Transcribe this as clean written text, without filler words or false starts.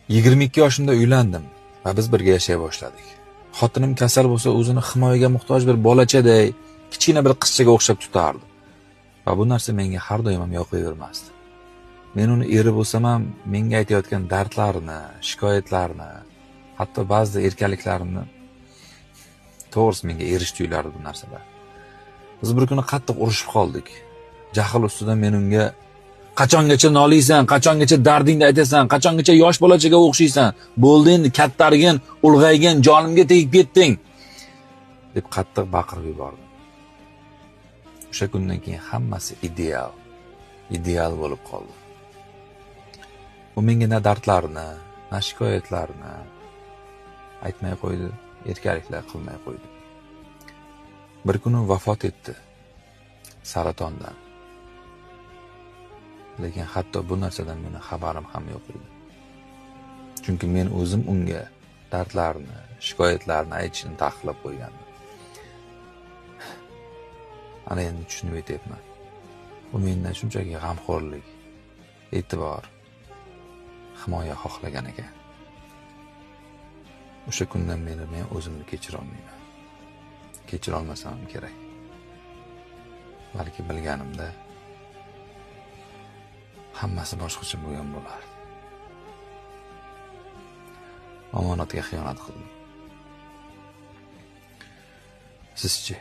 22 yoshimda uylandim va biz birga yashay boshladik. Xotinim kasal bo'lsa, o'zini himoyaga muhtoj bir bolachaday, kichkina bir qizchaga o'xshab tutardi. Va bu narsa menga har doim ham yoqavermasdi. Men uni eri bo'lsam ham menga aytayotgan dardlarini, shikoyatlarini, hatto ba'zida erkaliklarini, to'g'risi menga erish tuyulardi bu narsalar. Biz bir kuni qattiq urushib qoldik. Jahl ustida men unga qachongacha noliysan, qachongacha dardingni aytasan, qachongacha yosh bolachaga o'xshaysan, bo'ldi endi kattargin, ulg'aygin, jonimga tegib ketding deb qattiq baqirib yubordim. O'sha kundan keyin hammasi ideal bo'lib qoldi. U menga na dardlarini, na shikoyatlarini aytmay qo'ydi, erkaliklar qilmay qo'ydi. Bir kuni vafot etdi saratondan. Lekin hatto bu narsadan meni xabarim ham yo'q edi. Chunki men o'zim unga dardlarini, shikoyatlarini aytishini taqiqlab qo'ygandim. Ana endi tushunib yetyapman. U mendan shunchaki g'amxo'rlik, e'tibor, himoya xohlagan ekan. O'sha kundan beri men o'zimni kechira olmayman. Kechira olmasam ham kerak. Balki bilganimda hammasi boshqacha bo'lgan bo'lardi. Omonatga xiyonat qildim. Sizchi?